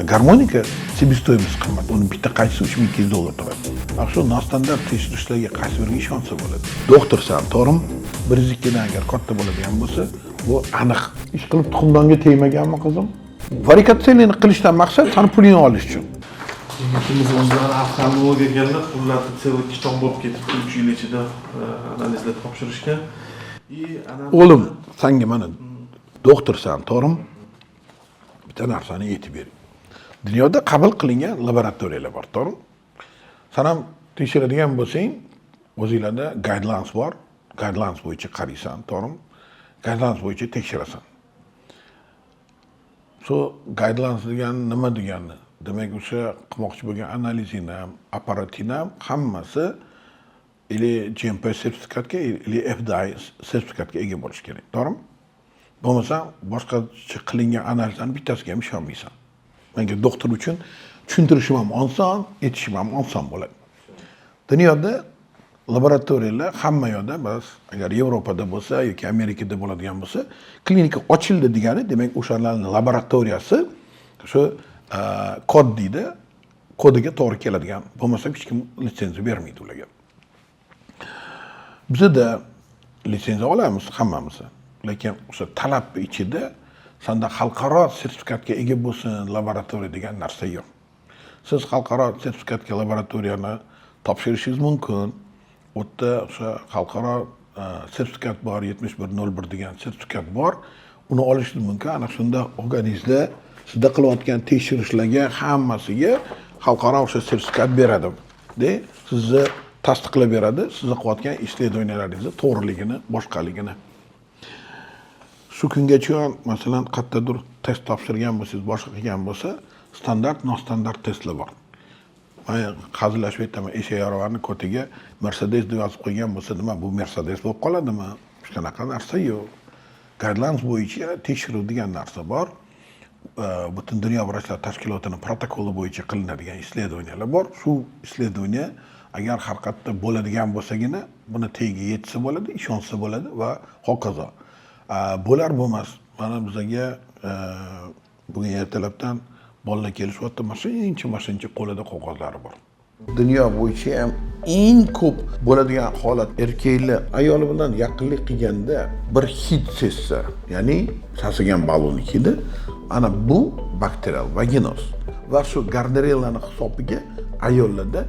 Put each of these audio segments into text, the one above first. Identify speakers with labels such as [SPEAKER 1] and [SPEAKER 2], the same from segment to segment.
[SPEAKER 1] Гармоника себестоимость qimmat, uni bitta qaychisi 3200 dollar turadi. A shu nostandart tekshirishlarga qaysi biriga ishonsa bo'ladi? Doktorsan, to'g'rimi? 102dan agar katta bo'ladigan bo'lsa, bu aniq. Ish qilib tuxumdonga tegmaganmi, qizim? Varikotselini qilishdan maqsad sani pulingni olish uchun.
[SPEAKER 2] Yigitimiz o'zlari oftalmolog ekanlar, xullas, целый kitob bo'lib ketibdi, 3 yil ichida analizlar topshirishgan и
[SPEAKER 1] O'g'lim, sanga mana, doktorsan, to'g'rimi? Bitta narsani aytib bering. Dunyoda qabul qilingan laboratoriyalar bor, to'g'rimi? San ham tekshiradigan bo'lsang, o'zinglarda guidelines bor, guidelines bo'yicha qaraysan, to'g'rimi? Guidelines bo'yicha tekshirasan. Shu guidelines degani nima degani? Demak, o'sha qilmoqchi bo'lgan analizingni ham, apparatingni ham hammasi или GMP sertifikatga, или FDA sertifikatga ega bo'lishi kerak, to'g'rimi? Bo'lmasa, boshqacha qilingan analizlarni bittasiga ham ishonmaysan. Menga doktor uchun tushuntirishim ham oson, aytishim ham oson bo'ladi. Dunyoda laboratoriyalar hamma yoqda, bas, agar Yevropada bo'lsa yoki Amerikada bo'ladigan bo'lsa, klinika ochildi degani, demak, o'shalarni laboratoriyasi shu kod deydi, kodiga to'g'ri keladigan. Bo'lmasa, hech kim litsenziya bermaydi ularga. Bizada litsenziya olamiz hammamiz, lekin o'sha talab ichida sanda xalqaro sertifikatga ega bo'lsin laboratoriya degan narsa yo'q. Siz xalqaro sertifikatga laboratoriyani topshirishingiz mumkin. U yerda o'sha xalqaro sertifikat bor, 7101 degan sertifikat bor, uni olishingiz mumkin. Ana shunda olganingizda sizda qilayotgan tekshirishlarga hammasiga xalqaro o'sha sertifikat beradi de, sizni tasdiqlab beradi, sizni qilayotgan исследования laringizni to'g'riligini, boshqaligini. Shu kungacha, masalan, qayerdadir test topshirgan bo'lsangiz, boshqa qilgan bo'lsa, standart, nostandart testlar bor. Man hazillashib aytaman, eshak aravani ko'tiga "Mercedes" deb yozib qo'ygan bo'lsa, nima bu, Mercedes bo'lib qoladimi? Hech qanaqa narsa yo'q. Guidelines bo'yicha tekshiruv degan narsa bor. Butun dunyo vrachlar tashkilotini protokoli bo'yicha qilinadigan исследования lar bor. Shu исследование agar har qayerda bo'ladigan bo'lsagina, buni tagiga yetsa bo'ladi, ishonsa bo'ladi va hokazo. Bo'lar bo'lmas, mana bizaga bugun ertalabdan bolalar kelishyapti, mashincha mashincha qo'lida qog'ozlari bor. Dunyo bo'yicha ham eng ko'p bo'ladigan holat, erkaklar ayoli bilan yaqinlik qilganda bir hid sezsa, ya'ni sasigan ballonni hidi, ana bu bakterial vaginoz va shu gardnerellani hisobiga ayollarda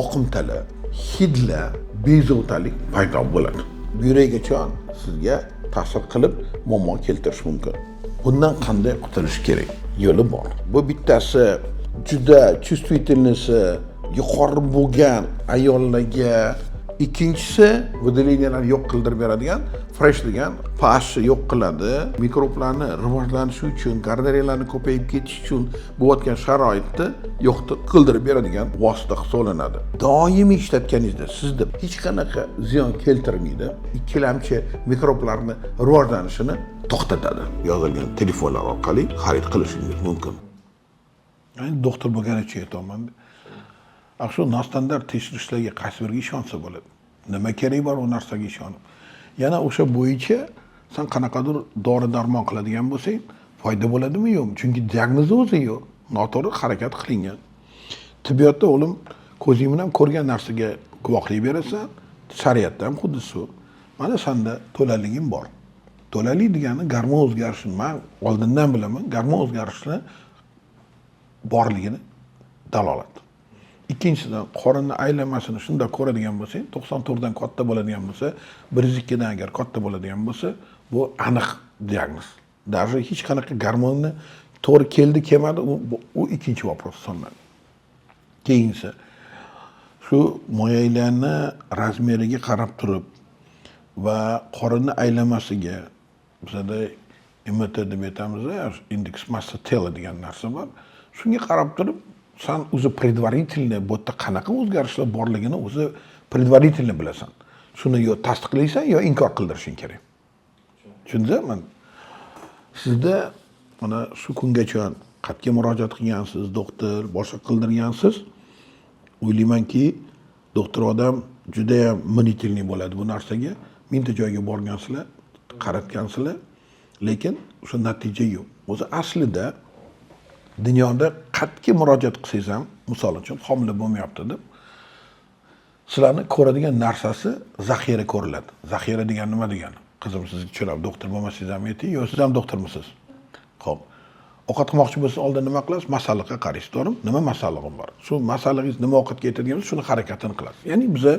[SPEAKER 1] oqimtala, hidlar, bezovtalik paydo bo'ladi. Buyrakgacha sizga ta'sir qilib, muammo keltirishi mumkin. Bundan qanday qutulish kerak? Yo'li bor. Bu bittasi juda чувствительность yuqori bo'lgan ayollarga, ikkinchisi выделения larni yo'q qildirib beradigan Fresh degan, pH yo'q qiladi, mikroblarni rivojlanishi uchun, gardnerellarni ko'payib ketishi uchun bo'layotgan sharoitni yo'q qildirib beradigan vosita hisoblanadi. Doimiy ishlatganingizda sizda hech qanaqa ziyon keltirmaydi, ikkilamchi mikroblarni rivojlanishini to'xtatadi. Yozilgan telefonlar orqali xarid qilishingiz mumkin. Endi doktor bo'lgani uchun aytyapman. A shu nostandart tekshirishlarga qaysi biriga ishonsa bo'ladi? Nima kerak bor u narsaga ishonib? Yana o'sha bo'yicha san qanaqadir dori darmon qiladigan bo'lsang, foyda bo'ladimi, yo'qmi? Chunki diagnozi o'zi yo'q, noto'g'ri harakat qilingan. Tibbiyotda, o'g'lim, ko'zing bilan ko'rgan narsaga guvohlik berasan, shariatda ham xuddi shu. Mana sanda to'laliging bor. To'lalik degani gormon o'zgarishini man oldindan bilaman, gormon o'zgarishini borligini dalolat. Ikkinchidan, qorinni aylanmasini shundoq ko'radigan bo'lsang, 94dan katta bo'ladigan bo'lsa, 102dan agar katta bo'ladigan bo'lsa, bu aniq diagnoz. Даже hech qanaqa gormonni to'g'ri keldi, kelmadi, u ikkinchi вопрос hisoblanadi. Keyingisi, shu moyaklarni размер iga qarab turib va qorinni aylanmasiga, bizada ММТ deb aytamiz, индекс массы тела degan narsa bor. Shunga qarab turib, san o'zi предварительно bu yerda qanaqa o'zgarishlar borligini o'zi предварительно bilasan. Shuni yo tasdiqlaysan, yo inkor qildirishing kerak. Tushundingizmi? Sizda mana shu kungacha qayerga murojaat qilgansiz, doktor, boshqa qildirgansiz. O'ylaymanki, doktor odam judayam мнительный bo'ladi bu narsaga. Mingta joyga borgansizlar, qaratgansizlar, lekin o'sha natija yo'q. O'zi aslida Dunyoda qayerga murojaat qilsangiz ham, misol uchun, homila bo'lmayapti deb, sizlarni ko'radigan narsasi zaxira ko'riladi. Zaxira degani nima degani? Qizim, siz tushunadi, doktor bo'lmasangiz ham yeting, yo siz ham doktormisiz? Ho'p, ovqat qilmoqchi bo'lsangiz, oldin nima qilasiz? Masalliqqa qaraysiz, to'g'rimi? Nima masallig'im bor, shu masallig'ingiz nima ovqatga yetadigan bo'lsa, shuni harakatini qilasiz. Ya'ni biza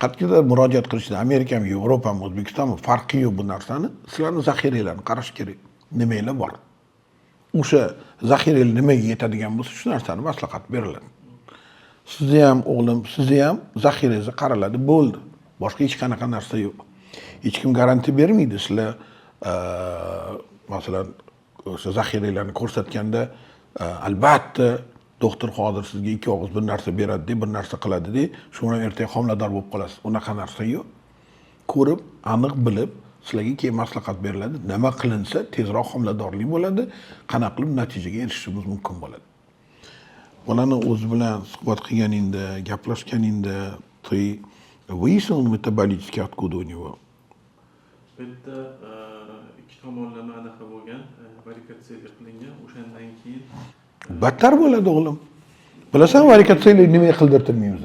[SPEAKER 1] qayerga murojaat qilishda, Amerikami, Yevropami, O'zbekistonmi, farqi yo'q, bu narsani, sizlarni zaxiranglarni qarash kerak, nimanglar bor, o'sha zaxiranglar nimaga yetadigan bo'lsa, shu narsani maslahat beriladi. Sizni ham, o'g'lim, sizni ham zaxirangizni qaraladi, bo'ldi, boshqa hech qanaqa narsa yo'q. Hech kim garantiya bermaydi. Sizlar masalan, o'sha zaxiralarni ko'rsatganda, albatta doktor hozir sizga ikki og'iz bir narsa beradi, bir narsa qiladi, shu bilan ertaga homilador bo'lib qolasiz, unaqa narsa yo'q. Ko'rib, aniq bilib, sizlarga keyin maslahat beriladi, nima qilinsa tezroq homiladorlik bo'ladi, qanaqa qilib natijaga erishishimiz mumkin bo'ladi. Bolani o'zi bilan suhbat qilganingda, gaplashganingda, ты выяснил метаболически, откуда у него?
[SPEAKER 2] Bu yerda ikki tomonlama anaqa bo'lgan, varikotseliya qilingan, o'shandan keyin.
[SPEAKER 1] Battar bo'ladi, o'g'lim. Bilasanmi, varikotseliya nimaga qildirtirmaymiz,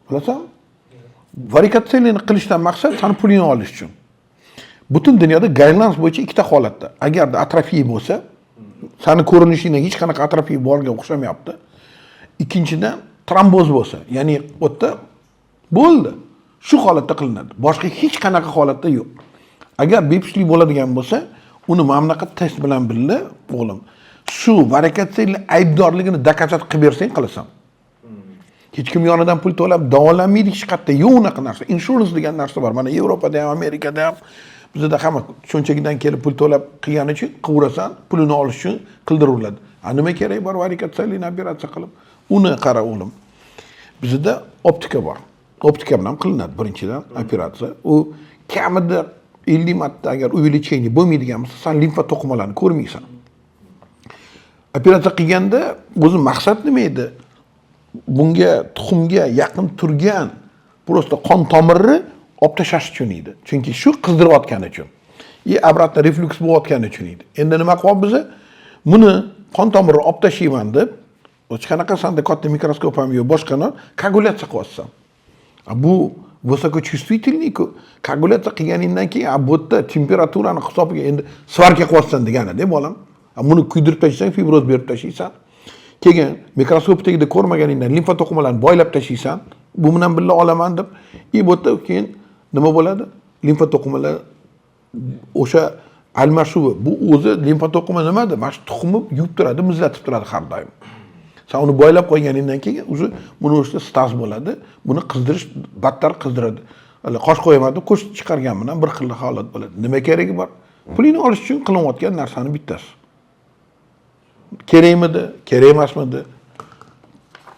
[SPEAKER 1] bilasanmi? Varikotseliyani qilishdan maqsad sani pulingni olish uchun. Butun dunyoda guidelines bo'yicha ikkita holatda: agarda atrofiya bo'lsa, sani ko'rinishingdan hech qanaqa atrofiya borga o'xshamayapti, ikkinchidan, tromboz bo'lsa, ya'ni u yerda bo'ldi, shu holatda qilinadi, boshqa hech qanaqa holatda yo'q. Agar bepushtlik bo'ladigan bo'lsa, uni mana bunaqa test bilan birga, o'g'lim, shu varikotseliya aybdorligini доказать qilib bersang, qilasan. Hech kim yonidan pul to'lab davolanmaydi hech qayerda, yo'q unaqa narsa. Insurance degan narsa bor, mana Yevropada ham, Amerikada ham. Bizada hamma cho'nchagidan kelib pul to'lab qilgani uchun qilverasan, pulini olish uchun qildiraveradi. A nima kerak bor varikotselyani operatsiya qilib? Uni qara, o'g'lim, bizada optika bor, optika bilan qilinadi birinchidan operatsiya. U kamida 50 marta agar увеличение bo'lmaydigan bo'lsa, san limfa to'qimalarni ko'rmaysan. Operatsiya qilganda o'zi maqsad nima edi? Bunga, tuxumga yaqin turgan просто qon tomirni olib tashlash uchun edi, chunki shu qizdirayotgani uchun и обратно reflyuks bo'layotgani uchun edi. Endi nima qilyapmiz? Buni qon tomirini olib tashlayman deb, hech qanaqa sanda katta mikroskop ham yo'q, boshqa, koagulyatsiya qilyapsan. A bu высокочувствительный ku. Koagulyatsiya qilganingdan keyin, a bu yerda temperaturani hisobiga endi svarka qilyapsan deganida, bolam. A buni kuydirib tashlasang, fibroz berib tashlaysan. Keyin mikroskop tagida ko'rmaganingdan limfa to'qimalarni boylab tashlaysan, bu bilan birga olaman deb. И bu yerda keyin nima bo'ladi? Limfa to'qimalar o'sha almashuvi, bu o'zi limfa to'qima nimada, mana shu tuxumni yuvib turadi, muzlatib turadi har doim. San uni boylab qo'yganingdan keyin уже buni o'sha staz bo'ladi, buni qizdirish battar qizdiradi. Hali qosh qo'yaman deb qo'sh chiqargan bilan bir xil holat bo'ladi. Nima keragi bor? Pulingni olish uchun qilinayotgan narsani bittasi. Kerakmidi, kerak emasmidi,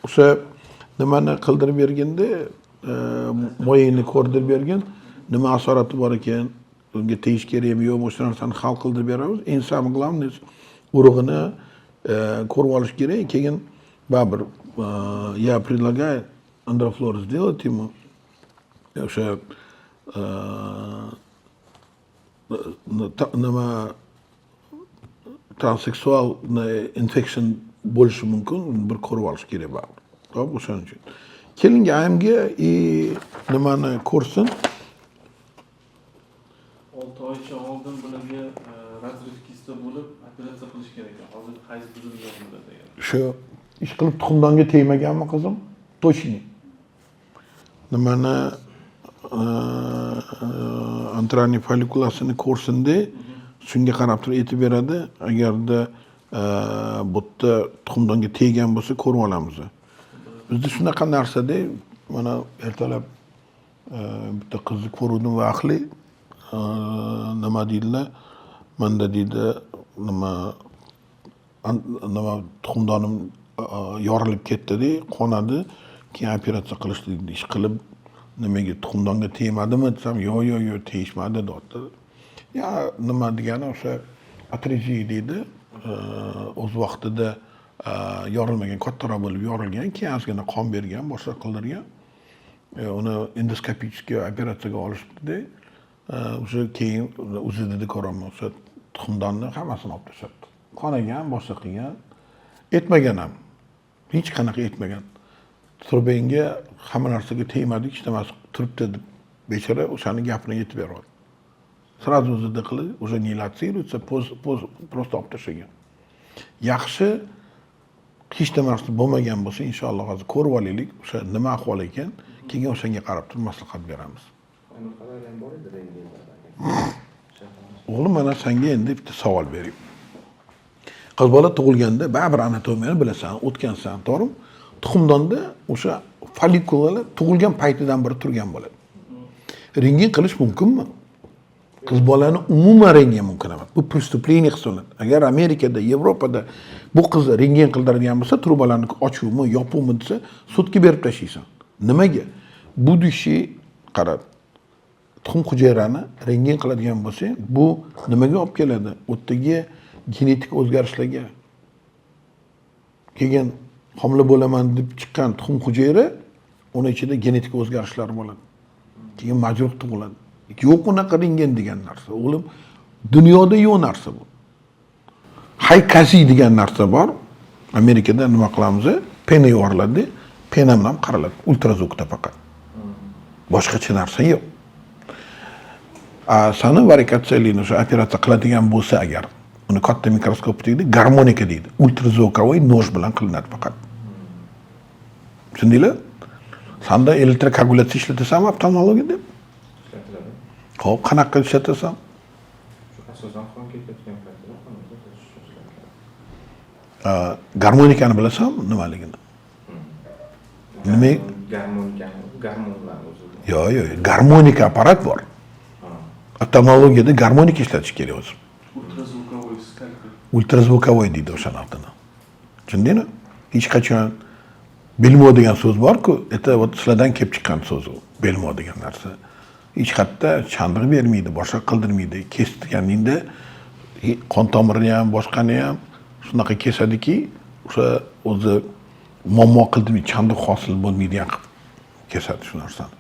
[SPEAKER 1] o'sha nimani qildirib berganda, moyangni ko'rdirib bergin, nima asorati bor ekan, unga tegish kerakmi, yo'qmi, o'sha narsani hal qildirib beramiz. Eng самое главное, urug'ini ko'rib olish kerak. Keyin baribir я предлагаю андрофлор сделать ему, o'sha nima, transseksual infection bo'lishi mumkin, bir ko'rib olish kerak baribir. Ho'p, o'shaning uchun kelinga ayamga и nimani ko'rsin.
[SPEAKER 2] 6 oycha oldin bularga разрыв kista bo'lib, operatsiya qilish kerak ekan. Hozir hayz buzilgan bularda degan.
[SPEAKER 1] Shu ish qilib tuxumdonga tegmaganmi, qizim? Точно nimani, антральный follikulasini ko'rsinda, shunga qarab turib aytib beradi. Agarda bu yerda tuxumdonga teggan bo'lsa, ko'rib olamiz. Bizda shunaqa narsada, mana ertalab bitta qizni ko'ruvdim, vaqtli, nima deydilar, manda deydi, nima, nima, tuxumdonim yorilib ketdida, qonadi, keyin operatsiya qilishdi deydi. Ish qilib nimaga, tuxumdonga tegmadimi desam, yo'q, yo'q, yo'q, tegishmadi, deyapti. Ya nima degani, o'sha atreziya deydi, o'z vaqtida yorilmagan, kattaroq bo'lib yorilgan, keyin ozgina qon bergan, boshqa qildirgan. Uni endoskopический operatsiyaga olishibdida, o'sha keyin УЗД da ko'raman, o'sha tuxumdonni hammasini olib tashlabdi, qonagan, boshqa qilgan. Etmagan ham. Hech qanaqa etmagan. Trubangga hamma narsaga tegmadik, hech nimasi turibdi deb bechora o'shani gapini yetib beryapti. Сразу УЗД qilib, уже не лоцируется, просто olib tashlagan. Yaxshi, hech narsa bo'lmagan bo'lsa, inshaalloh hozir ko'rib olaylik, o'sha nima ahvol ekan, keyin o'shanga qarab turib maslahat beramiz.
[SPEAKER 3] Anaqalar ham bor edi, rentgenlar.
[SPEAKER 1] O'g'lim, mana senga endi bitta savol beray. Qiz bola tug'ilganda baribir anatomiyani bilasan, o'tgansan, to'g'rimi? Tuxumdonda o'sha follikulalar tug'ilgan paytidan beri turgan bo'ladi. Rentgen qilish mumkinmi? Qiz bolani umuman rentgen mumkin emas. Bu преступление hisoblanadi. Agar Amerikada, Yevropada bu qizni rentgen qildiradigan bo'lsa, trubalarni ochuvmi, yopuvmi desa, sudga berib tashlaysan. Nimaga? Будущий, qara, tuxum hujayrani rentgen qiladigan bo'lsang, bu nimaga olib keladi? U yerdagi genetik o'zgarishlarga. Keyin homila bo'laman deb chiqqan tuxum hujayra, uni ichida genetik o'zgarishlar bo'ladi. Keyin majruh tug'iladi. Yo'q unaqa rentgen degan narsa. O'g'lim, dunyoda yo'q narsa bu. HyCoSy degan narsa bor. Amerikada nima qilamiz? Пена yuboriladi, пена bilan qaraladi, ультразвук da faqat. Boshqacha narsa yo'q. A sani varikotselyni o'sha operatsiya qiladigan bo'lsa agar, uni katta mikroskop deydi, гармоника deydi. Ультразвуковой нож bilan qilinadi faqat. Tushundinglar? Sanda elektrokoagulyatsiya ishlatasanmi oftalmologiyada?
[SPEAKER 3] Ishlatiladi.
[SPEAKER 1] Xo'p, qanaqa qilib ishlatasan?
[SPEAKER 3] Shu asosan qon ketayotgan paytida qon ishlatiladi.
[SPEAKER 1] Garmonikani bilasanmi nimaligini? Nima?
[SPEAKER 3] Garmonikani, gormonlar o'zi.
[SPEAKER 1] Yo'q, yo'q, гармоника apparat bor. Oftalmologiyada гармоника ishlatish kerak o'zi.
[SPEAKER 2] Ультразвуковой скальпель.
[SPEAKER 1] Ультразвуковой deydi o'shani otini. Tushundingmi? Hech qachon бельмо degan so'z bor-ku, это вот sizlardan kelib chiqqan so'z u. Бельмо degan narsa. Hech qayerda chandiq bermaydi, boshqa qildirmaydi. Kesganingda qon tomirini ham, boshqani ham shunaqa kesadiki, o'sha o'zi muammo qildirmaydi, chandiq hosil bo'lmaydigan qilib kesadi shu narsani.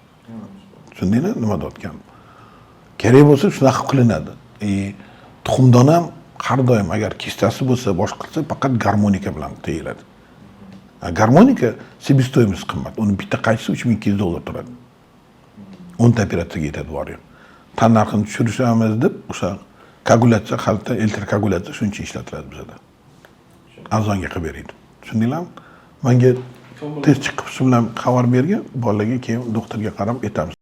[SPEAKER 1] Tushundingmi nima deyotganim? Kerak bo'lsa shunaqa qilinadi. Tuxumdon ham har doim agar kistasi bo'lsa, boshqa qilsa, faqat гармоника bilan tegiladi. Гармоника себестоимость qimmat. Uni bitta qaychisi 3200 dollar turadi. 10 ta operatsiyaga yetadi bor yo'q. Tan narxini tushirishamiz deb o'sha koagulyatsiya, xalta elektrokoagulyatsiya shuncha ishlatiladi bizada. Arzonga qilib beradi. Tushundinglarmi? Menga test chiqib shu bilan xabar bergan, bolalarga keyin doktorga qarab aytamiz.